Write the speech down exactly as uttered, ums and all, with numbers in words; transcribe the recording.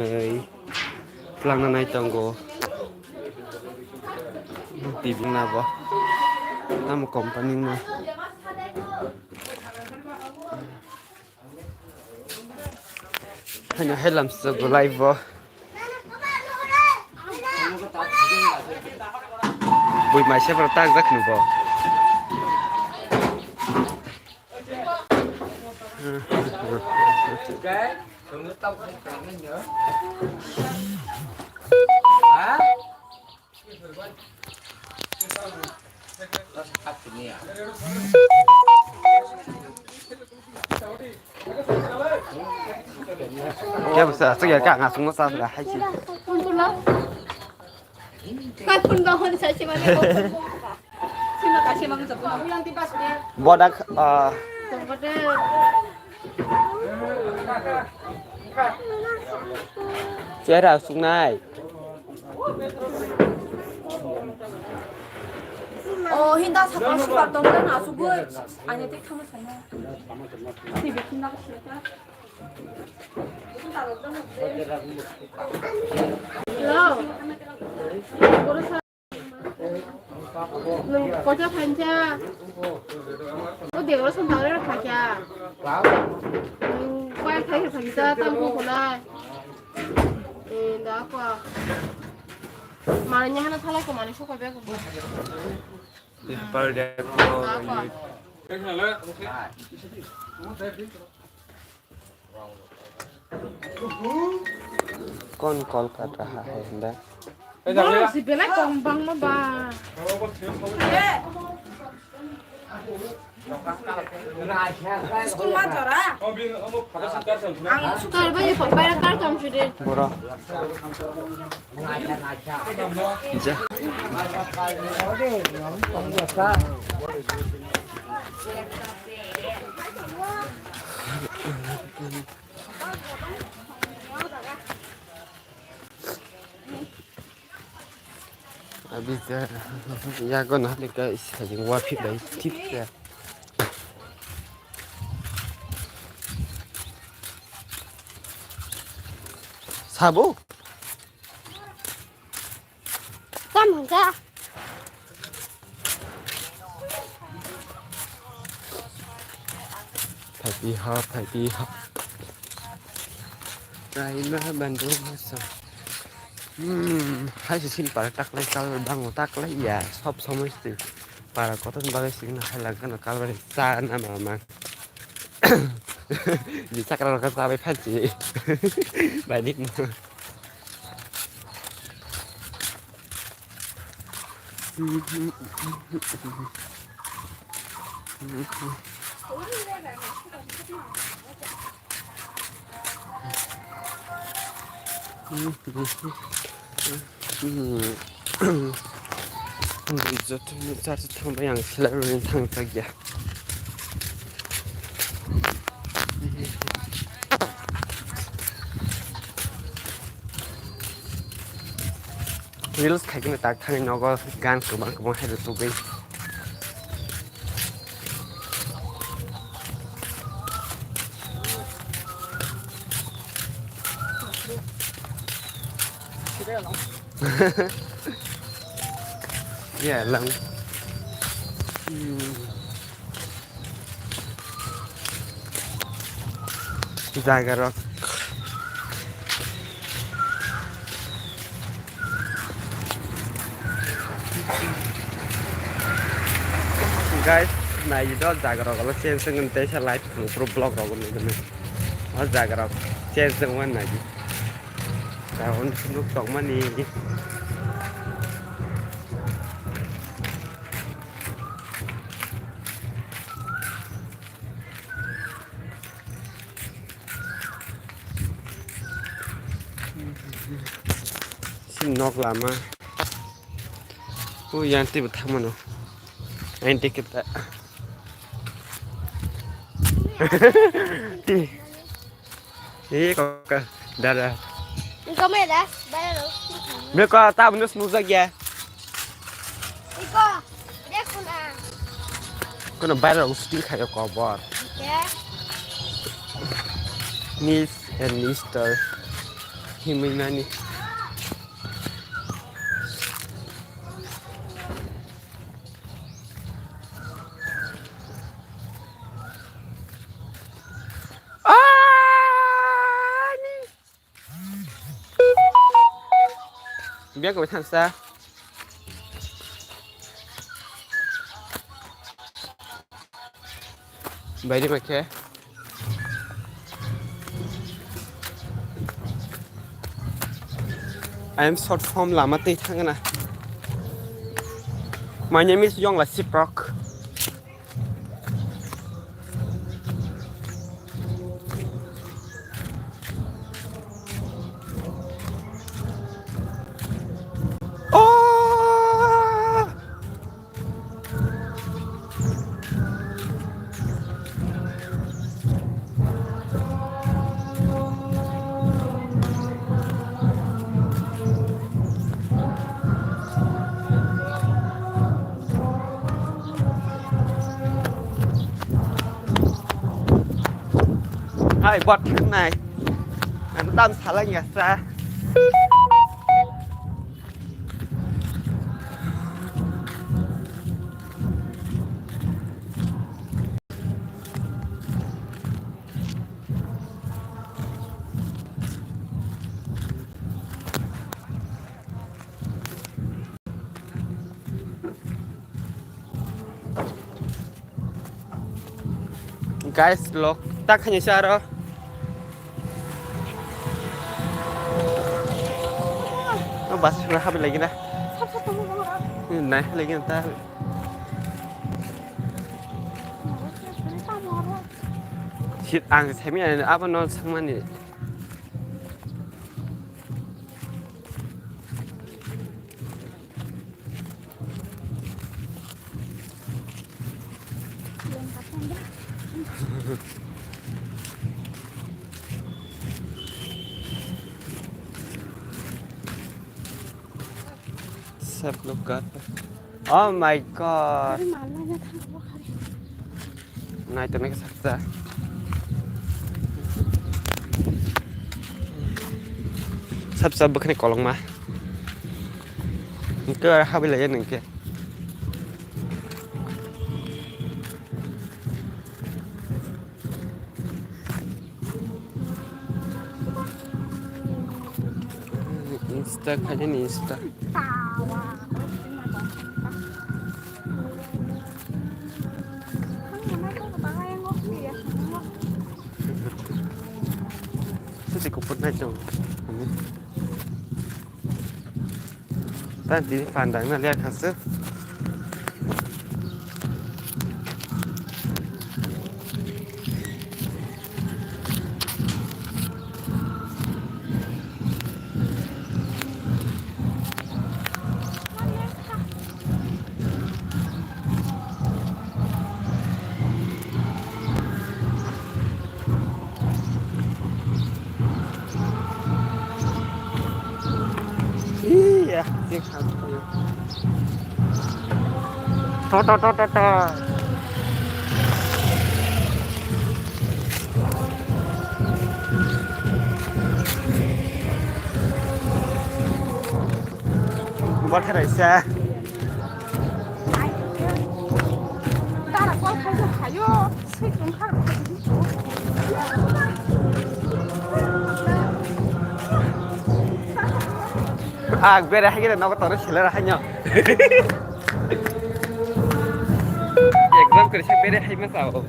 Ei, twlangna nai tongo. Tibina bo. Tamo company no. Haino helam se go live bo. Bui maise bro tak jak ni bo. Kebo sa, sa ya ka nga sung sa la hai si. Phone phone la. Kai phone ba hon sa si ma ne. Sima ka si ma ko sa. Bodak, ah, Chera suknai. Oh, hinda sakal sukal tong na sugoi. Ani tik thama sana. Hello. Nwng kocha phainsa. O decoration tangre rok phaikha. Nwng pai khai khai phaikha, tam ko khulai. Eh, da ko. Mane nyahana thalai ko mane sokoi bego. Par dia ko. Da ko. Kon call kar raha hai hinda. Bang si belai kong bang ma ba. School ma jora. Ang school ba ye pok bayar kar kam sude. Bora. Ja. Abi ja, ya go na le guys, hajing wa phi bai tip ya. Sabo? Tam hwnka. Phaipi ha, phaipi ha. Kaima bandung masa. Hmm, hai se sin para taklai kal bango taklai ya, sob somoi se para kotor bagai sing na hai lagana kal bai cha na mama. Di chakra rok chabai phansi. Bai dik. Joto ni church thang bai ang khlai rwni thang thak ya. Reels khaikhe tak thani nogo gan kwbang kwbang hai rw tugwi. Ya lang. Hmm. Jaga rok. Guys, nai do jaga rok lo change wngkha tei sa live thang pro vlog rok nugwi. O jaga rok change wngkha nai. Jaga on nuk tongmani. Sini nok lama. O yang twi bo thang mano. Ain ticket ta. Ti. Eh, kok dada. Engkau mai da, bayar lo. Beko ta bonus nujak ya. Iko, dia kuna. Kono viral shooting khayo kobor. Ya. Miss and Mister. Himwi mani. Ani. Biya ko thansa. Baidi bai khe. I am short form lama tei thangna. My name is Yongla Siprok. Oh! Hai, bot nai. Ang tam salang ya sa. Guys, lok tak hanya saro. Oh, bus pura habi lagi na. Nai lagi na ta. Shit, ang semi ano apa non sangmani. Sep look god. Oh my god. Nai to nai saksa. Sap sap bwkhani kolokma. Ke habi lai nang ke. Insta khaidi ni Insta. Sisi kuput nai chong. Ta tini pandang na liya khasu. Iya, sing satu. To, to, to, to, to. Buat kena isa. Ah, bere hai gede nogo tore sele hai nyo. Exam kore se bere hai ma sao.